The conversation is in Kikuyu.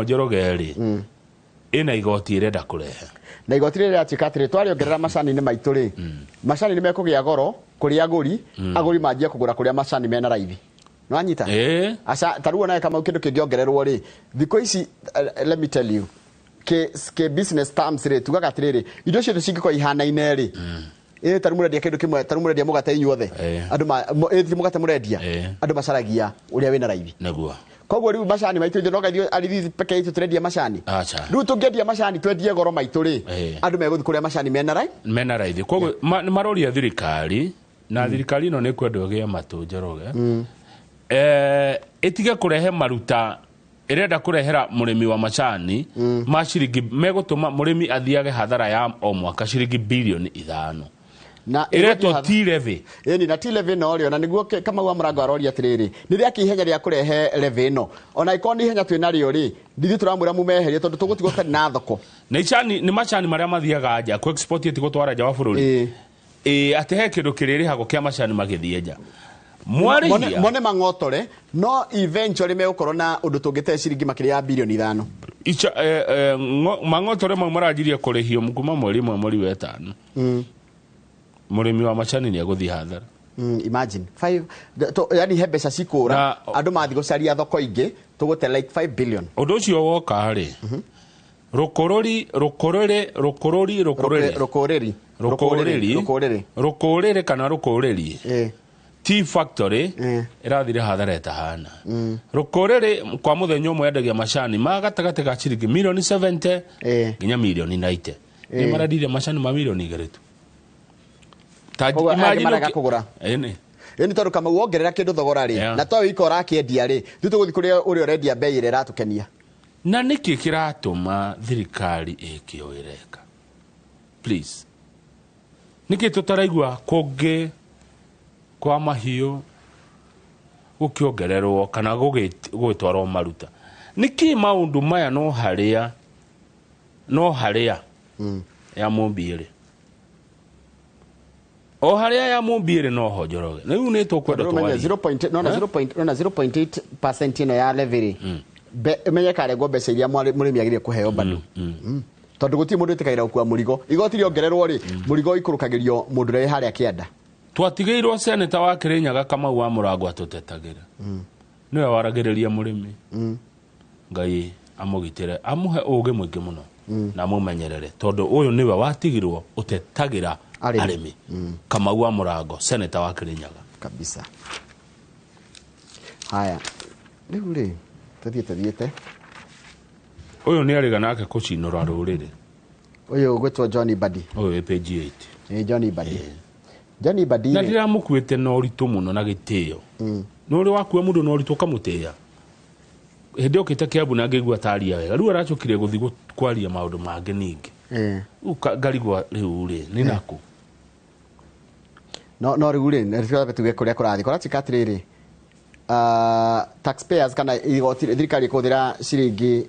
Njoroge rĩ, ĩna igoti ĩrenda kũrehe. Na igoti rĩrĩ rĩratuĩka atĩrĩ, twarĩongerera macani-inĩ maitũ rĩ, macani nĩ mekũgĩa goro kũrĩ agũri, agũri manjie kũgũra kũrĩa macani mena raithi. Nĩwanyita? Ĩĩ. Aca, ta rĩu onawe Kamau, kĩndũ kĩngĩongererwo rĩ, thikũ ici, let me tell you, ke business terms rĩ, tugaga atĩrĩrĩ, indo ciothe cingĩkorwo ihanaine rĩ, ĩ ta rĩu mũrendia kĩndũ kĩmwe, ta rĩu mũrendia mũgate inyuothe, andũ ĩ ti mũgate mũrendia, andũ macaragia ũrĩa wĩna raithi. Koguo rĩu macani maitũ ithuĩ no ithuĩ arĩthi peke itũ tũrendia macani. Aca. Rĩu tũngĩendia macani twendie goro maitũ rĩ, andũ megũthiĩ kũrĩa macani mena raithi. Mena raithi. Koguo nĩ maroria thirikari, na thirikari ĩno nĩ kwendwo ĩgĩe matũ, Njoroge, ĩtige kũrehe maruta ĩrenda kũrehera mũrĩmi wa macani ma ciringi megũtũma mũrĩmi athiage hathara ya o mwaka ciringi bilioni 5. Na ĩretwo tea levy. Ĩni, na tea levy no rĩo, na nĩguo Kamau wa Mũrango aroria atĩrĩrĩ, nĩ rĩa ihenya rĩa kũrehe levy ĩno? Ona ĩkorwo nĩ ihenya twĩ narĩo rĩ, ndithuĩ tũramwĩra mũmeherie, tondũ tũgũtigwo tũtarĩ na thoko. Na icani nĩ macani marĩa mathiaga nja kũ export, ĩti gũtwara nja wa bũrũri. Ĩ atĩ he kĩndũ kĩrĩrĩhagwo kĩa macani magĩthiĩ nja. Mwarĩhia Mone mang'otore, no eventually megũkorwo na ũndũ tũngĩte ciringi makĩria ya bilioni 5. Ica, mang'otore mau maranjirie kũrĩhio kuma mweri 1 mweri wa 5. Mũrĩmi wa macani nĩ egũthiĩ hathara. Imagine five to, yani he mbeca cikũra, andũ mathiĩ gũcaria thoko ingĩ, tũgũte like 5 billion. Ũndũ ũcio woka rĩ, rũkũrũri rũkũrĩrĩ rũkũrũri rũkũrĩrĩ. Rũkũrĩri. Rũkũrĩri. Rũkũrĩrĩ. Rũkũrĩrĩ kana rũkũrĩri tea factory ĩrathire hathara ĩtahana. Rũkũrĩrĩ kwa mũthenya ũmwe endagia macani ma gatagatĩ ga ciringi milioni 70 nginya milioni 90. Nĩ marendirie macani ma milioni 2 tu. Ta Koguo angĩ imagine marega kũgũra. Ĩni. Ĩni, tondũ Kamau wongerera kĩndũ thogora rĩ, na to wika ũrakĩendia rĩ, ithuĩ tũgũthiĩ kũrĩa ũrĩa ũrendia bei ĩrĩa ĩratũkenia. Na nĩkĩ kĩratũma thirikari ĩke ũũ ĩreka? Please, nĩkĩ tũtaraigua kũngĩ kwa mahiũ gũkĩongererwo kana gũgĩtwarwo maruta? Nĩkĩ maũndũ maya no harĩa no harĩa ya mũmbi ĩrĩ, o harĩa ya mũmbi ĩrĩ noho, Njoroge? Rĩu nĩ tũkwenda Tondũ ũmenye twarie. 0 point, no na 0 point, no na 0.8% ĩno ya levy rĩ, ũmenye karengwo mbeca iria mũrĩmi agĩrĩire kũheo bado. Tondũ gũtirĩ mũndũ wĩtĩkagĩra gũkua mũrigo. Igoti rĩongererwo rĩ, mũrigo ũikũrũkagĩrio mũndũ ũrĩa wĩ harĩa kĩanda. Twatigĩirwo seneta wa Kĩrĩnyaga Kamau wa Mũrango atũtetagĩra, nĩwe waragĩrĩria mũrĩmi. Ngai amũgitĩre, amũhe ũgĩ mũingĩ mũno na amũmenyerere, tondũ ũyũ nĩwe watigirwo ũtetagĩra arĩmi. Arĩmi. Kamau wa Mũrango, seneta wa Kĩrĩnyaga. Kabisa. Haya, rĩu rĩ, tũthiĩte. Ũyũ nĩ arĩga nake kũcinũra rũrĩrĩ. Ũyũ ũgwĩtwo John Mbadi. Ũyũ wĩ page 8. Ĩ, John Mbadi, John Mbadi na rĩ, ndiramũkuĩte na ũritũ mũno na gĩtĩo. Nĩ ũrĩ wakua mũndũ na ũritũ ũkamũtĩĩa. Hĩndĩ okĩte Kĩambu na ngĩigua taria wega, rĩu aracokire gũthiĩ kwaria maũndũ mangĩ ningĩ. Rĩu ngarigwo rĩu rĩ nĩ nakũ. No rĩu rĩ, nĩ tuge kũrĩa kũrathiĩ kũratuĩka atĩrĩrĩ, taxpayers kana igoti, thirikari ĩkũhũthĩra ciringi